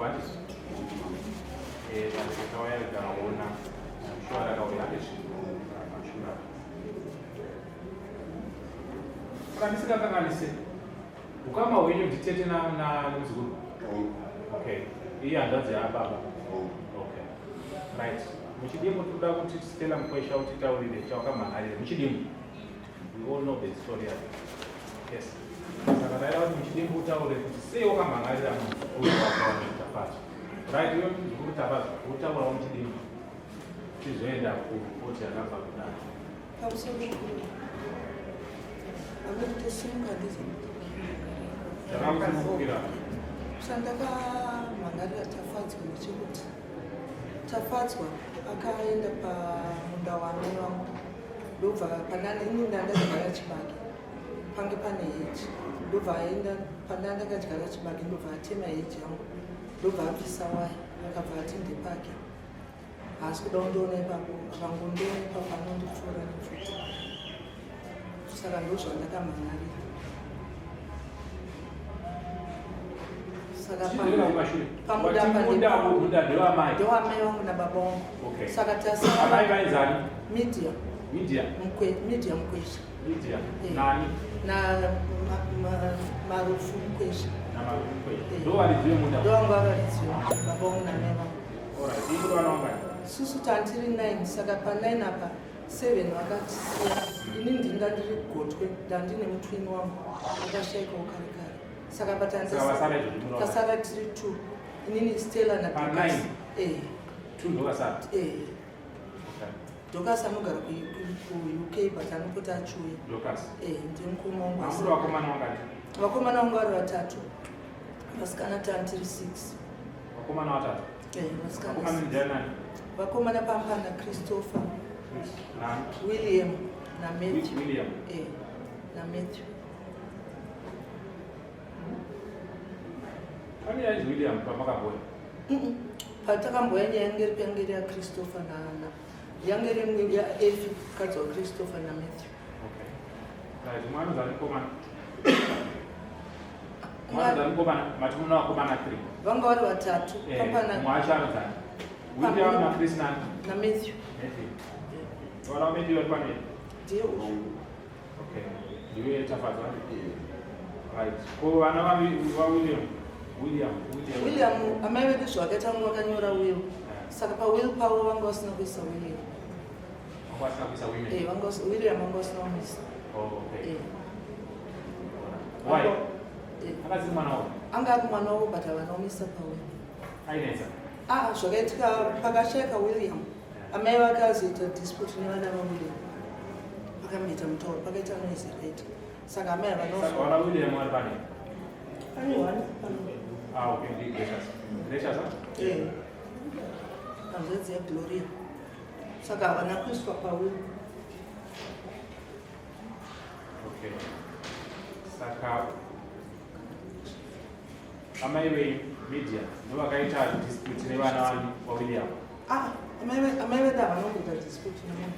Kuonekwa handizvo? Eh, tauya tikaona. Shuwa rakauya mashura. Saka ndisingakanganise ukama hwenyu nditete nemuzukuru. Okay. Iye hanzvadzi yababa. Okay. Right. Muchidimbu tinoda kuti Stella Mukwesha utitaurire chawakamhan'arira. Muchidimbu. We all know the story yacho. Yes. Saka taida kuti muchidimbu utaure kuti sei wakamhan'arira muzukuru wako Tafadzwa. Right, iwe muzukuru Tafadzwa, utaurawo muchidimbu. Tizoenda kuripoti yakabva kudare. Pamusoro pekuru. Amene ndizo. Chakakusimukira. Chandakamhan'arira Tafadzwa ndechekuti Tafadzwa akaenda pamunda waamai vangu ndobva panana ini ndandakadyara chibage pange pane heji ndobva aenda pandanga ndakadyara chibage ndobva atema heji yangu ndobva abvisa waya akabva ati ndepake haasi kuda kundiona ipapo akangondiona ipapo anondipfuura nepfuti saka ndozvandakamhan'arira saka pamuda ndewamai vangu nababa vangu saka tasara media media media mukwesha media eh. nani na marufu mukwesha na marufu mukwesha eh. ndo varidzi vemunda ndo vanga varidzi baba vangu namai vangu susu tantiri 9 saka pa 9 apa 7 vakatisiya ini ndini ndandiri gotwe ndandine mutwini wangu akashaikawo kare kare saka patasara tiri 2 inini stella nadocas eh. eh. docas anogara kuuk but anopota achiuya eh, ndiye mukoma wangu vakomana vangu vari vatatu vasikana tantiri 6 vakomana vatatu eh, vasikana vakomana pampana christopher william namatthew william. Eh, namatthew pane yainzi william pamakamboya patakamboya nyaya yange iri yange iri yachristopher nana yange iri yaefi mukadzi wachristopher namatthew okay. right mwana uzanikomana Vanga vari vatatu. Eh, William na Chris nani? Na Matthew. Matthew. Wala Matthew vari pano here? Ndiye uyu. Okay. Ndiwe Tafadzwa. Right. Ko vana va William? William, William. William amai vedu zvavakaita vanga vakanyora will. Saka pa will pavo vanga vasina kuisa William. Vanga vasina kuisa William. Eh, vanga William vanga vasina kuisa. Oh, okay. Eh. Why? Eh. Akaziri mwana wavo. Anga ari mwana wavo but havana kumisa pawe. Ainetsa. Ah, zvakaitika pakashaika William. Amai vakazoita dispute nevana vaWilliam. Pakamboita mutauro, pakaita noise yakaita. Saka amai havana. Saka vana William vari pane? Pane one pano. Ah, okay, ndi Gracious. Gracious, ah? Eh. Hanzvadzi yaGloria. Saka havana kuiswa paWill. Okay. Saka amai venyu media ndovakaita dispute nevana vani waWilliam. Ah, amai vedu havanongoita dispute nemunhu.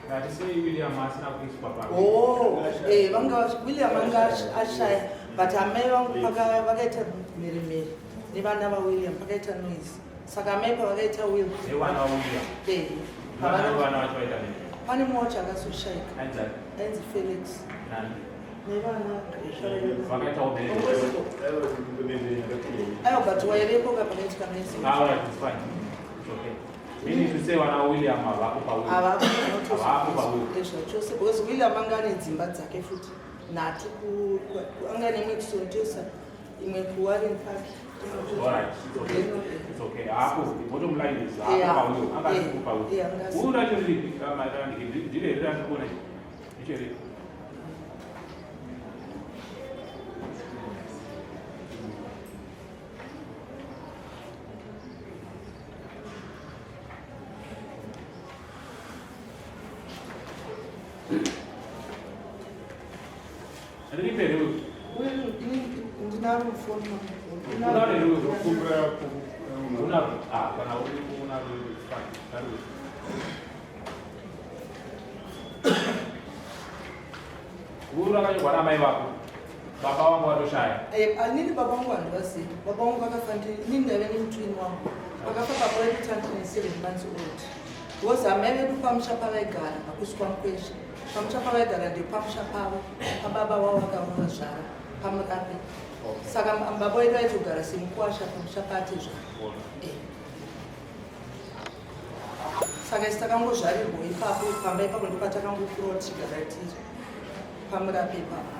Ngati sei William asina kuiswa pa. Oh, eh vanga William anga ashaya but amai vangu vakaita mhere nevana vaWilliam pakaita noise. Saka amai pavakaita will. Nevana vaWilliam. Eh. Vana vacho vaita mhere. Pane mumwe wacho akazoshaika. Ainzani? Ainzi Felix. Nani? Nevana Vakaitawo mhere. Aiwa but waivepo ka pakaitika noise. Ah, all right, it's fine. It's okay. Meaning to say vana William havako pawill. Havako Havako pawill. Zvachose because William anga ane dzimba dzake futi nhatu anga ane imwe kuSontosa imwe kuWarren Park. All right, it's okay. It's okay. Hapo, bottom line is hapo pawill. Anga ari pawill. Yeah, anga Uru racho riripi? Ndire here randikuona ichi? Icho here? Riripi here uyu? Ndinaro mufoni. Unaro here uyu? Unaro. Ah, kana uri unaro it's fine. Unaro. Guru rakanyorwa namai vako. Baba wangu vatoshaya. Eh, anini baba wangu handivazivi. Baba wangu vakafa inini ndaive nemutwini wangu. Vakafa baba vedu tandine 7 months old. Because amai vedu pamusha pavaigara hakusi kwamukwesha. Pamusha pavaigara ndepamusha pavo pababa wavo vakavazvara pamurape. Saka baba vedu vaitogara semukwasha pamusha patezvara. Eh. Saka isi takangozvarirwa ipapo pamba ipapo ndopatakangokurawo tichigara tiri pamurape ipapo.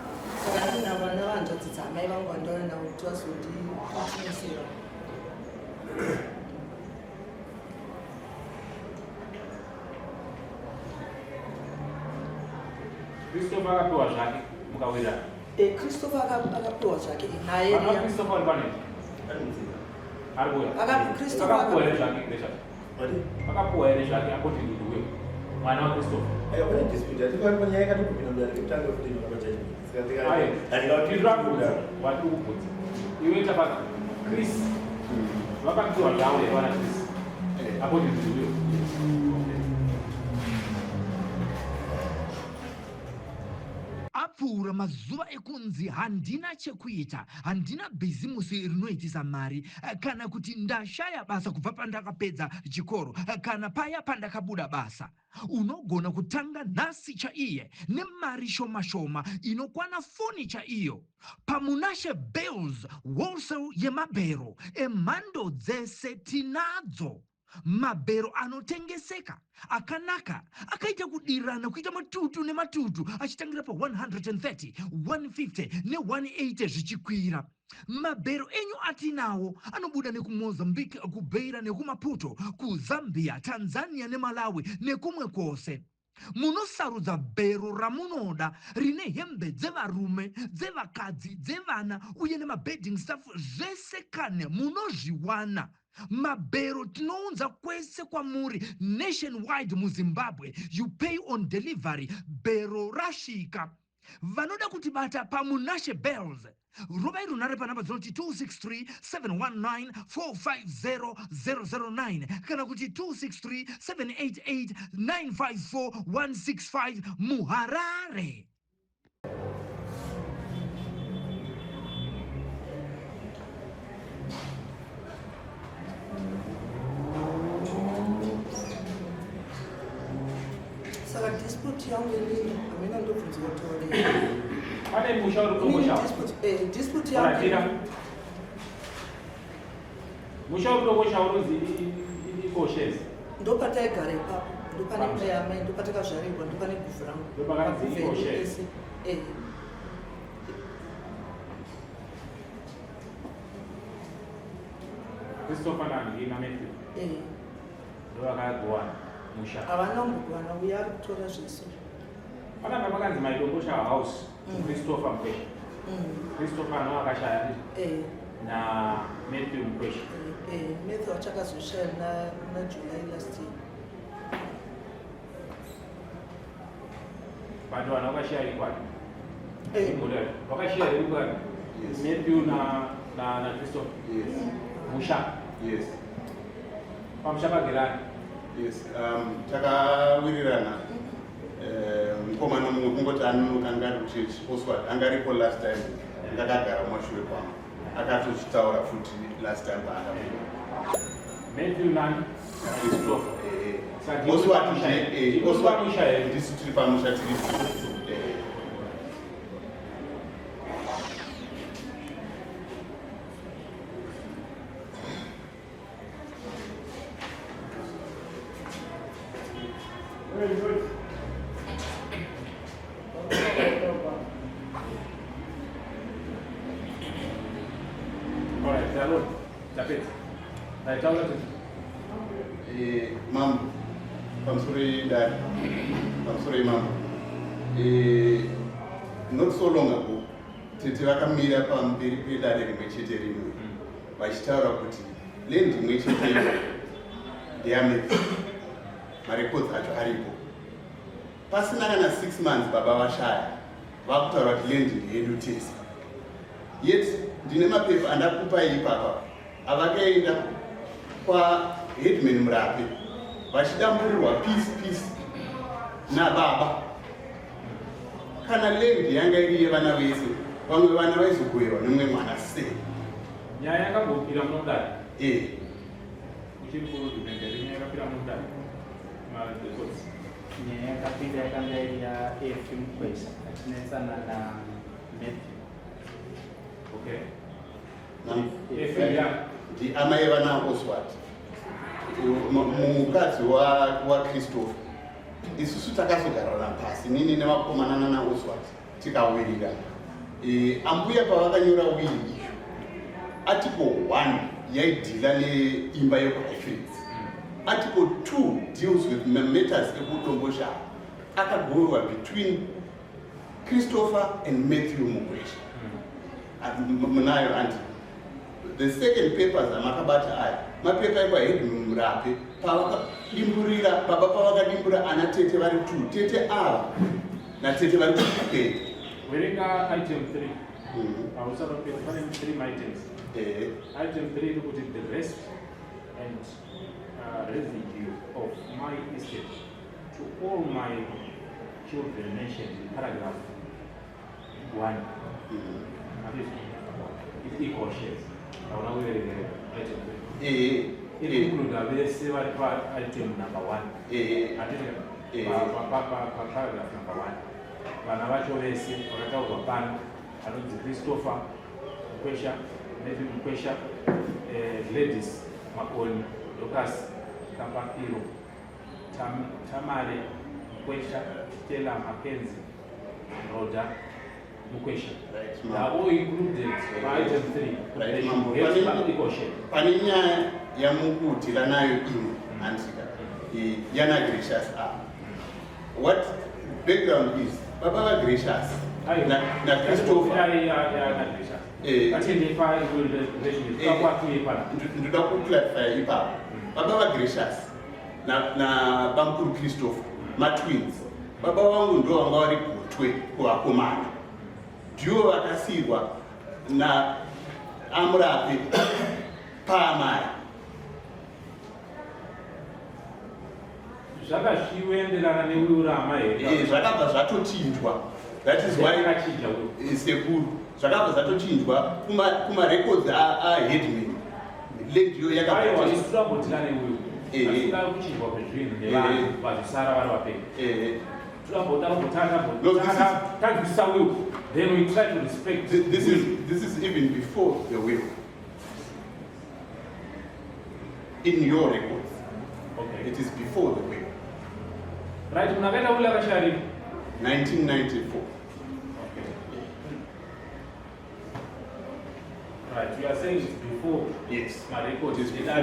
Saka ndina vana vanzvadzi dzaamai vangu vandauya navo kuti vazonditingisira. Christopher akapiwa zvake mukawirirana. Eh, Christopher akapiwa zvake naye. Christopher ari pane. Ari kuuya. Christopher akapiwa here zvake Gracious? Akapiwa here zvake according to the will? Mwana wa Christopher. Ayo pane dispute. Ati kwa nyaya yakatopinda mudare kutanga futi inopa judgment. Saka Ayo. Wati ukubvunza. Iwe tafadza. Chris. Vakapiwa zvavo here vana Chris? According to the will. Okay. Apfuura mazuva ekunzi handina chekuita, handina bhizimusi rinoitisa mari, kana kuti ndashaya basa kubva pandakapedza chikoro, kana paya pandakabuda basa. Unogona kutanga nhasi chaiye nemari shoma shoma inokwana foni chaiyo. PaMunashe Bales Wholesale yemabhero emhando dzese tinadzo. Mabhero anotengeseka akanaka akaita kudirana kuita matutu nematutu achitangira pa130, 150 ne180 zvichikwira. Mabhero enyu atinawo anobuda nekuMozambique, kuBeira nekuMaputo, kuZambia, Tanzania neMalawi nekumwe kwose. Munosarudza bhero ramunoda rine hembe dzevarume, dzevakadzi, dzevana uye nemabedding stuff zvese kane munozviwana. Mabhero tinounza kwese kwamuri nationwide muZimbabwe. You pay on delivery bhero rasvika. Vanoda kutibata paMunashe Bells rovai runhare panhamba dzinoti 263 719 450 009 kana kuti 263 788 954 165 muHarare. Saka dispute yangu inini hamina ndobvunzwa kutaura. Pane musha uri kumusha. Dispute eh dispute yangu. Ratira. Musha uri kumusha unonzi ikoshes. Ndopataigara ipapo. Ndopane imba yamai ndopatakazvarirwa ndopane guvhu rangu. Ndopakanzi ikoshes. Eh. Christopher na na Matthew. Eh. Ndovakagowana musha. Havana kumbogowana uya ari kutora zvese. Panapa pakanzi Maidongosha house Christopher Mkwesha. Christopher no akashaya ndizvo? Eh. Na Matthew Mkwesha. Eh, eh, Matthew achakazoshaya na na July last year. But vanhu vakashaya equally. Eh. Vakashaya equally. Yes. Matthew na na na Christopher. Yes. Musha. Yes. Pamusha pagerani. Yes, takawirirana mukomana mumwe kungoti anonoka anga ari kuchechi Oswald anga aripo last time ndakagara mumashure kwangu akatochitaura futi last time paakabuda. Matthew nani? Christopher. Saka ndimi Oswald pamusha ndiye- here? eh, Ndimi Oswald pamusha here? ndisu tiri pamusha tiri two. All right, Salon. Tapeta. Right, taura kuti. Mambo, pamusoro yedare, pamusoro yemambo. Not so long ago, tete vakamira pamberi pedare rimwe chete rimwe vachitaura kuti land imwe chete ndeyaMatthew, marekodzi acho aripo. Pasina kana 6 months baba vashaya, vakutaura kuti land ndeyedu tese. Yet ndine mapepa andakupai ipapa avakaenda kwaheadman Murape vachidamburirwa peace peace nababa. Kana land yanga iri yevana vese Vamwe vana vaizogoverwa nemumwe mwana sei? Nyaya yakambopira munodare. Eh. Uchiri kurudimendere nyaya yakapira munodare. Marecords. Nyaya yakapinda yakanga iri yaEfi Mukwesha achinetsana naMatthew. Okay. Efi ya. Ndi amai vana Oswald. Mukadzi waChristopher. Isusu takazogarana pasi nini nevakomana nana Oswald tikawirirana. E, ambuya pavakanyora wili iyo article 1 yaidhila neimba yekuHighfields. Article 2 deals with matters ekuDomboshava akagoverwa between Christopher and Matthew Mukwesha. Munayo anti the second papers amakabata aya mapepa ekwahead Murape pavakadimburira baba pavakadimbura ana tete vari two tete ava natete vari kuUK. Werenga item 3. Pamusoro pane 3 items. Item 3 iri kuti the rest and residue of my estate to all my children mentioned in paragraph 1. It's equal shares. Hauna kuverengerera item 3. Iri kuincluda vese vari paitem number 1. Handiti paparagraph number 1. Vana vacho vese vakataurwa pano anonzi Christopher Mukwesha, Matthew Mukwesha, Gladys Makoni, Dorcas Kapapiro, Tamale Mukwesha, Stella Mackenzie, Rhoda Mukwesha. Right, They are all included by item 3. Right, They should Mambo. get equal share. Pane nyaya yamukutira nayo imwe handika yana Gracious apa. What background is baba vaGracious naChristopher ndoda kuclarify ipapo. Baba vaGracious nabamukuru Christopher matwins. Baba vangu ndo vanga vari gotwe kuvakomana, ndivo vakasiyirwa na amurape paamai. Zvakazvienderana neurama here? Zvakabva zvatochinjwa. That is why Zvakachinja uri. Sekuru, zvakabva zvatochinjwa kumarecords aheadman land iyo yakabva Aiwa, yatochinjwa. isu tambotira neuyu. Asina kuchinjwa kwezvinhu nevanhu vazosara vari vapenyu. No, this is Tanzwisisa will, then we try to respect. This is even before the will. In your records. Okay. It is before the will. Right, munhu akaita will akashaya rini? 1994. Okay. Right, you are saying it's before. Yes. My record It is is before.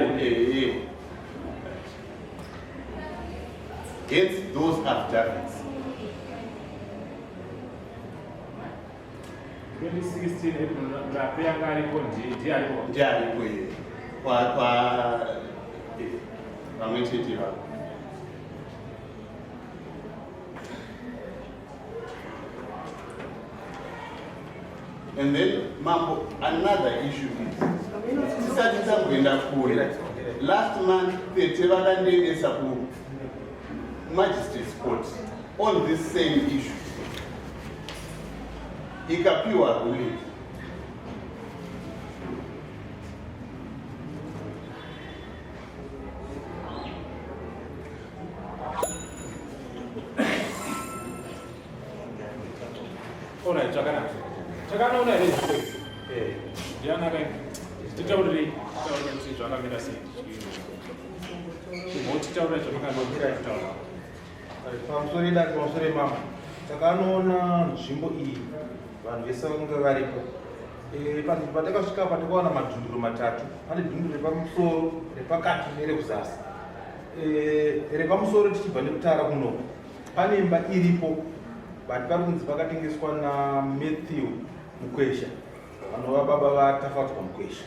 Hence those affidavits. 2016 Edmund Murape yanga ariko ndiye ariko. Ndiye ariko iye. Kwa vamwe chete vavo. And then, Mambo, another issue is, tisati tamboenda kure, last month tete vakandiendesa ku-magistrates court on this same issue. Ikapiwa ruling. Alright, zvakanaka. Takanoona here zvipo izvi? Ndiani titaurirei, titaurire kuti zvakamira sei. Chimhotitaurira zvamakanoona kutaura. Pamusoro idati, pamusoro imama, takanoona nzvimbo iyi, vanhu vese vange varipo. Panzvimbo patakasvika apa takaona madhunduro matatu. Pane dhunduro repamusoro, repakati nerekuzasi. Repamusoro tichibva nekutara kunoku pane imba iripo, but pari kunzi pakatengeswa naMatthew Mukwesha, vanova baba vaTafadzwa Mukwesha.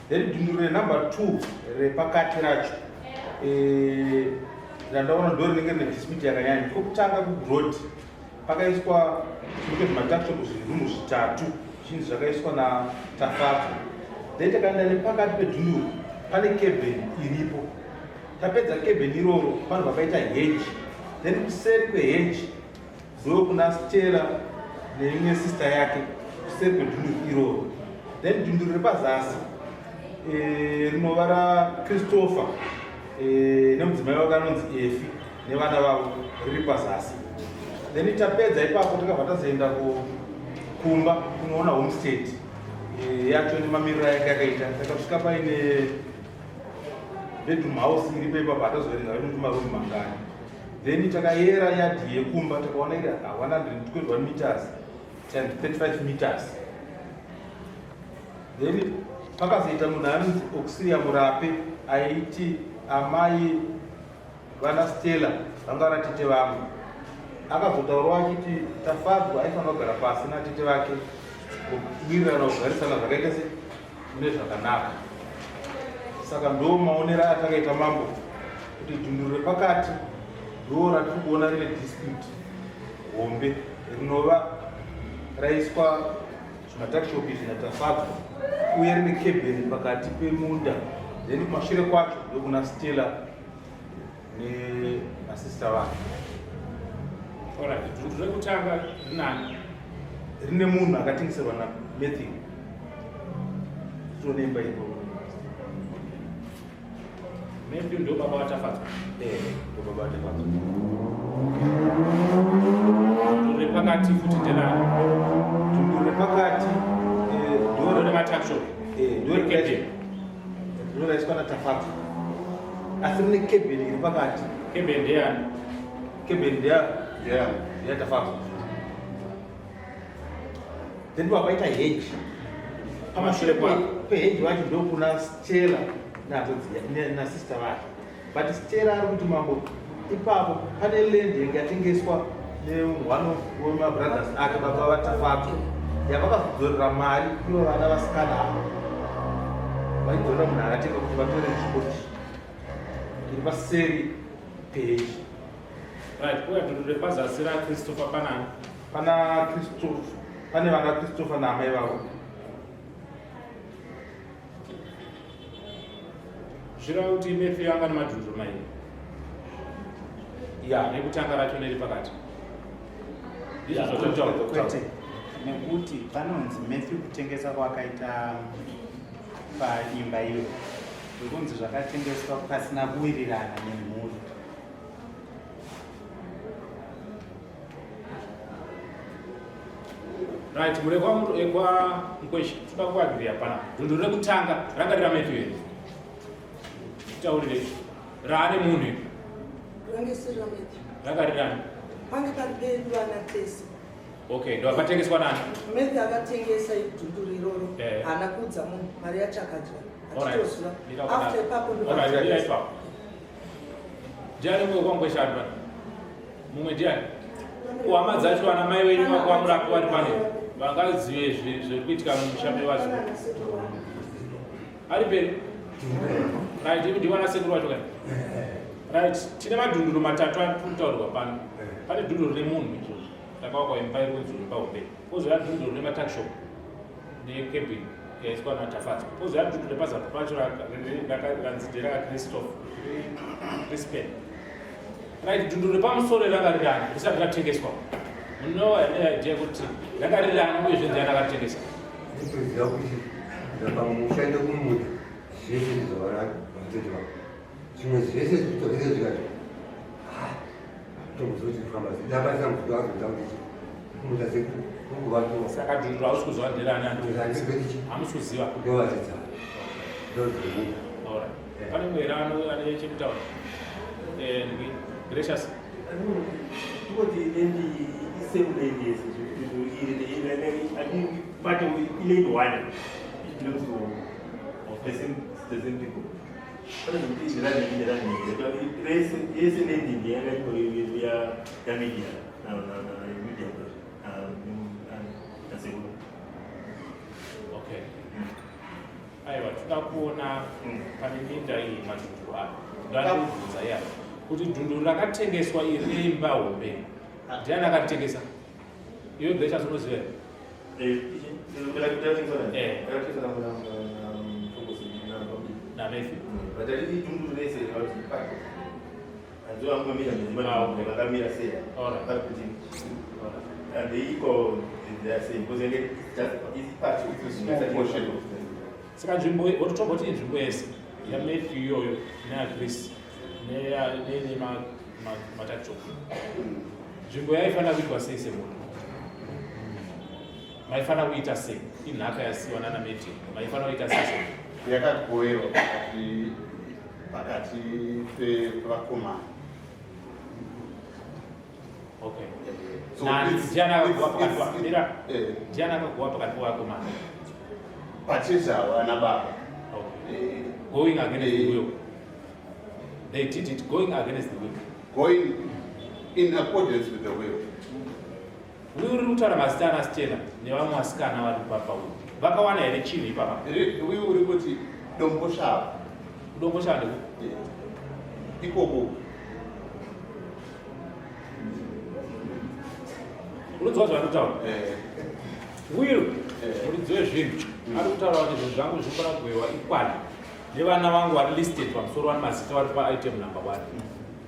Then dhunduro renumber 2 repakati racho, randaona ndo rinenge rine dispute yakanyanya. Ndiko kutanga kuroad pakaiswa zvinenge zvimatuckshop, zvirumu zvitatu zvinhu zvakaiswa naTafadzwa. Then takaenda nepakati pedhunduro pane cabin iripo. Tapedza cabin iroro panobva paita hedge, then kuseri kwehedge ndo kuna Stella neimwe sister yake. Kuseri kuseri kwedhunduru iroro. Then dhunduru repazasi eh, rinova raChristopher eh, nemudzimai wake anonzi Efi nevana vavo riri pazasi. Then tapedza ipapo takabva tazoenda kumba kunoona homestead eh, yacho nemamiriro ayanga yakaita. Takasvika paine bedroom house iripo ipapo, hatazoverenga vedu kuti maroom mangani. Then takayera yadhi yekumba takaona iri 121 meters times 35 meters. Then pakazoita munhu anonzi Auxilia Murape aiti amai vana Stella vanga vana tete vangu. Akazotaurawo achiti Tafadzwa aifanira kugara pasi natete vake kuwirirana kugarisana zvakaita se mune zvakanaka. Saka ndo maonero atakaita mambo kuti dhunduru repakati ndo ratiri kuona rine dispute hombe rinova raiswa zvimatakishop izvi naTafadzwa uye rine kebheni pakati pemunda, then kumashure kwacho ndokuna Stella nemasista vake. Alright, dhunduru rekutanga rinani? Rine munhu akatengeserwa naMatthew tonemba ipo. Matthew ndo baba vaTafadzwa? Eh, ndo baba vaTafadzwa. Dhunduru repakati futi nderani? Dhunduru repakati eh, ndo rematakishop. Eh, ndo rinoraiswa naTafadzwa asi rine kebheni iri pakati. Kebheni ndeyani? Kebheni ndeya ndeyaTafadzwa. Then papaita hedge pamashure peheji vacho ndokuna Stella nasista vake, but Stella ari kuti mambo ipapo pane land yange yatengeswa neone wemabrothers ake, baba vaTafadzwa, yavakazodzorera mari ivo vana vasikana ava vaidzorera munhu akatenga kuti vatore nzvimbo iri paseri peheji. Right, kuya dhunduru repazasi raChristopher panani? Pana Christopher, pane vana Christopher naamai vavo. Zvireva kuti Matthew anga nemadhunduru mairi? Ya. Rekutanga racho neri pakati. Ndizvo zvatinotaura. Kwete, nekuti panonzi Matthew kutengesa kwakaita paimba iyo zvekunzi zvakatengeswa pasina kuwirirana nemhuri. Right, mure kwa kwa Mkweshi, toda kuagriya pana. Dhunduru rekutanga ranga rira Matthew here? Taurire. Raane munhu iri. Range siri raMatthew. Ranga rirani? Pange pari pedu vana tese. Okay, ndo akatengeswa nani? Matthew akatengesa dhunduru iroro. Eh. Haana kuudza munhu, mari yacho akadya. Alright. Hatitoziva. Mira kudaro. After ipapo ndo Alright, mira ipapo. Ndiani mumwe kwaMkwesha ari pano? Mumwe ndiani? Kuhama dzacho vana mai venyu vakwamurapi vari pano vangazive zviri kuitika mumusha mevazukuru. Ari peri? Right, ivi ndiwana sekuru vacho kani? Right, tine madhunduru matatu ari kutaurwa pano. Pane dhunduru remunhu izvozvo. Rakavakwa imba iri kunzi imba hombe. Pozouya dhunduru rematakishop nekebin yaiswa naTafadzwa. Pozouya dhunduru repazapo pacho ranzi nderakaChristopher Crispin. Right, dhunduru repamusoro ranga rirani risati ratengeswa. Munova here idea kuti ranga rirani uyezve ndiani akaritengesa? Ndinoziva kuti pamusha nekumunda zvese ndizvavana vatete vako, zvimwe zvese zvitogeze zvikati tombozoti kufamba ndabatisa mubvunzo azoita kuti kumunda sekunguvatuwa. Saka dhunduru hausi kuziva nderani? Hamusi kuziva? Ndovatidza ndozvemuda. Alright. Pane mumwe here ane chekutaura? Eh, Gracious. Kungoti land isame land yese iri but iland one, it belongs to the same people. Pane zvekuti nderani nderani, yese land ndeyakaitwa yamedia media nasekuru. Okay. Aiwa, toda kuona pane minda iyi madhunduru ayo. Ndandikubvunza iya kuti dhunduru rakatengeswa iri reimba hombe ndiani akaritengesa? Iwe Gracious unoziva here? Eh. NaMatthew. Dhunduru rese Ah, okay. Vakamira sei? Alright. Vari kuti Alright. Are they equal? They are same because they just is part It's a small portion of them. Saka nzvimbo wototomboti inzvimbo yese yaMatthew iyoyo neyaChris neyematakishop. Nzvimbo yaifanira kuitwa sei semhuri? Maifanira kuita sei? Inhaka yasiyiwa nana Matthew. Maifanira kuita sei semhuri? Yakagoverwa pakati pakati pevakomana. Okay. So Nani? it's- Ndiani akagowa it's- pakati it's- pa- mira. eh, Ndiani akagowa pakati pevakomana? Pachezvavo ana baba. Okay. Eh, Going against the eh, will. They did it going against the will. Going in accordance with the will. Will uri kutaura mazita ana Stella nevamwe vasikana vari papa uyu. Vakawana here chinhu ipapa? Will uri kuti Domboshava. Domboshava ndeku? Eh, ikoko. Unonzwa zvavanotaura? Eh. Will, Eh. muridzi wezvinhu, ari kutaura kuti zvinhu zvangu zviri kuda kugovewa equally nevana vangu vari listed pamusoro vane mazita vari paitem number 1,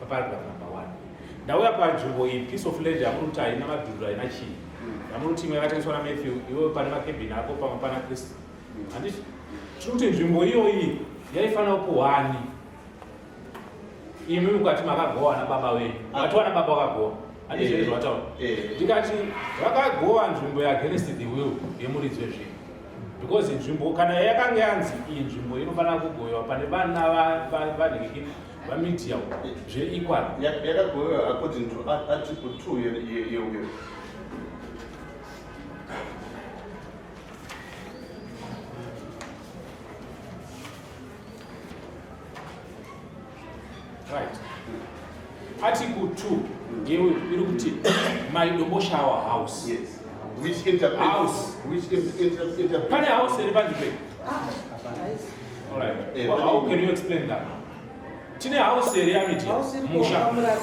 paparagraph number 1. Ndauya panzvimbo iyi, piece of land yamuri kuti haina madhuriro, haina chii, yamuri kuti imwe yakatengeswa naMatthew, iwe pane makebhini ako, pamwe pana Chris. Handiti tiri kuti nzvimbo iyoyi yaifanira kupuhwani imi mukati makagowa nababa venyu, mukati wana baba vakagowa, handiti Eh. zvezvo vataura? Eh. Ndikati vakagowa nzvimbo yeagainst the will yemuridzi wezvinhu, because nzvimbo kana yakanga yanzi iyi nzvimbo inofanira kugovewa pane vana vanhikiki vamedia zviri equal. Yakagovewa according to article 2 yewill. Right. Article 2 yewill iri kuti my Domboshawa house. Yes. Which interprets, House. Which interprets. Pane house iri panzvimbo iyi? Haisi. All right. Eh, Well, how can you explain that? Tine house here yamedia. House iri Musha. kukamura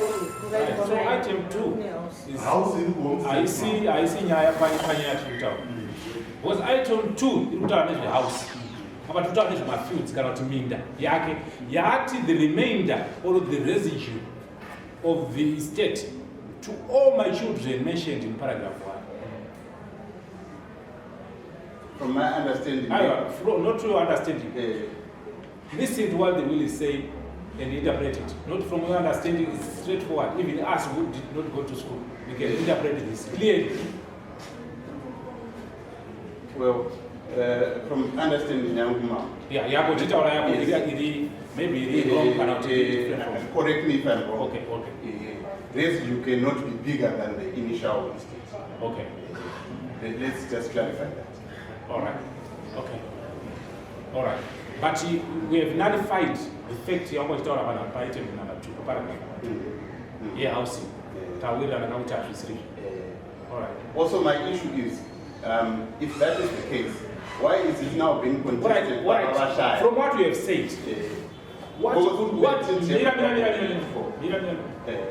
Right. So item 2 Kune house. is House iri kuhomestead. haisi nyaya panyaya tiri kutaura. Because item 2 iri kutaura nezvehouse. Apa tiri kutaura nezvemafields kana kuti minda yake. Yaati the remainder or the residue of the estate to all my children mentioned in paragraph 1. From my understanding, Aiwa, not to your understanding. Eh, Listen to what the will is saying and interpret it. Not from your understanding, it's straightforward. Even us who did not go to school, we can interpret this clearly. Well, from understanding yangu ma. Yeah, yako titaura yako Yes. iri maybe iri wrong kana kuti iri different from. Correct me if I'm wrong. Okay. Residue cannot be bigger than the initial estate. Okay. Let's just clarify that. All right. Okay. All right. But we have nullified the fact yangu chitaura pana pa item number 2, pa paragraph number 2. Yeah, housing. Tawirirana kuti hazvisiri. All right. Also, my issue is, if that is the case, why is it now being contested? All right, all right. by Vashaya? From what you have said, what Because could, what, we didn't mira, have mira, mira, mira, mira, mira, mira.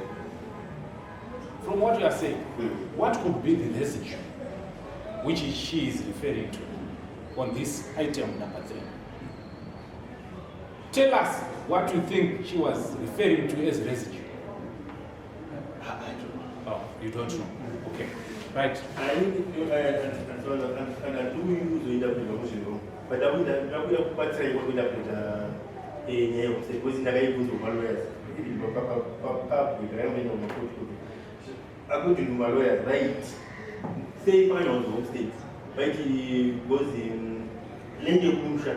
From what you are saying, what could be the residue which she is referring to on this item number 3? Tell us what you think she was referring to as residue. I don't know. Oh, you don't know. Okay, right. I think, and so on, and I do use the interpreter, but I would have put a interpreter in here, because in the way to lawyers, according to my lawyers, right? Say, find on the homestead, right? Because in Lende Kumsha,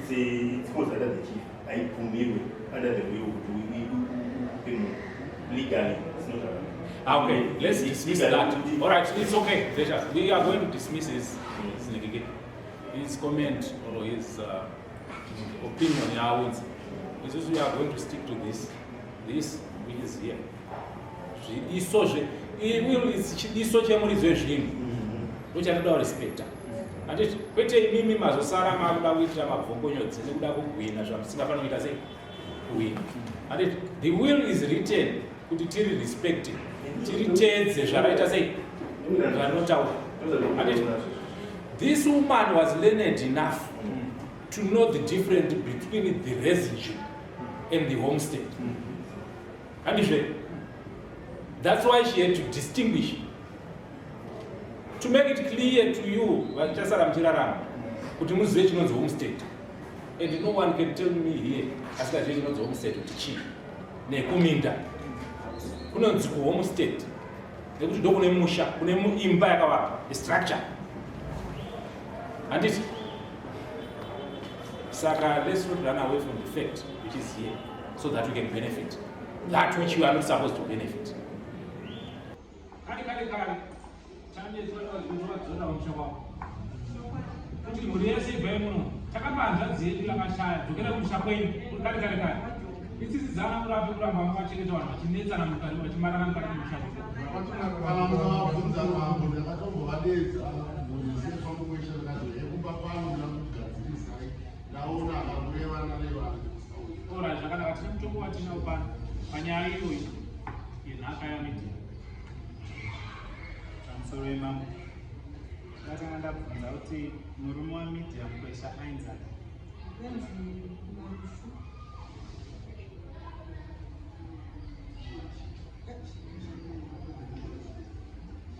it's falls under the chief. I put under the will to legally, it's not allowed. Okay, let's dismiss that. All right, it's okay. We are going to dismiss his comment or his opinion. We are going to stick to this. This which is here. Zvidiso chidiso chemuridzi wezvinhu ndochatoda kurespecta. Handiti kwete imimi mazosara makuda kuitira mabvongonyodzi nekuda kugwina zvamusingafaniri kuita sei kuwina. Handiti the will is written kuti tiri respect, tiriteedze zvaraita sei zvarinotaura. Handiti this woman was learned enough to know the difference between the residue and the homestead. Handizve? That's why she had to distinguish. To make it clear to you vachasara muchirarama kuti muzive chinonzi homestead. And no one can tell me here asingazive chinonzi homestead kuti chii nekuminda. Kunonzi kuhomestead nekuti ndokune musha, kune imba yakavakwa, a structure. Handiti? Saka let's not run away from the fact which is here so that we can benefit that which you are not supposed to benefit. Kare kare kare tanetswadzona pamusha kwavo kuti mhuri yese ibvai muno takapa hanzvadzi yedu yakashaya dzokera kumusha kwenyu kare kare kare itsitsi dzana murapi kuramba makachengeta vanhu vachinetsana mukati vachimarana mukati memusha Kana mukavabvunza mambo ndakatombovadedza mhuri yese ndikati yekumba kwangu ndakugadzirisai ndaona akamurevana revana. Ora zvakanaka tine mutongo watinawo pano panyaya iyoyi yenhaka yamedia. Pamusoro imambo ndatanga ndabvunza kuti murume waMedia Mukwesha ainzani? Ainzi Marufu.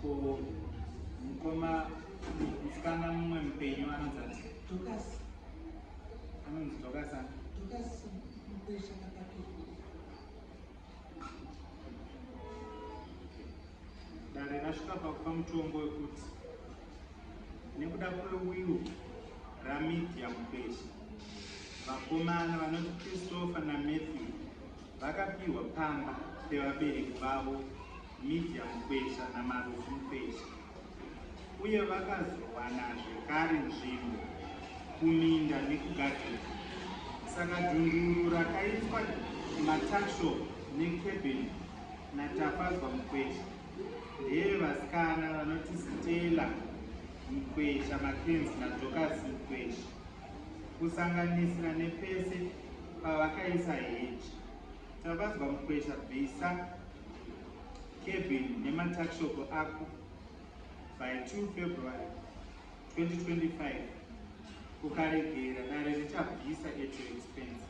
Ko mukoma musikana mumwe mupenyu anonzi ati? Dorcas. Anonzi Dorcas ani? Dorcas Mukwesha Kapapiro. Dare rasvika pakupa mutongo wekuti nekuda kwewill raMedia Mukwesha, vakomana vanoti Christopher naMatthew vakapihwa pamba pevabereki vavo Media Mukwesha naMarufu Mukwesha uye vakazowana zvekare nzvimbo kuminda nekugadheni. Saka dhunduru rakaiswa matuckshop necabin naTafadzwa Mukwesha ndeyevasikana vanoti Stella Mukwesha Mackenzie naDorcas Mukwesha, kusanganisira nepese pavakaisa heji. Tafadzwa Mukwesha bvisa cabin nematuckshop ako by 2 February 2025 ukaregera dare richabvisa at your expense.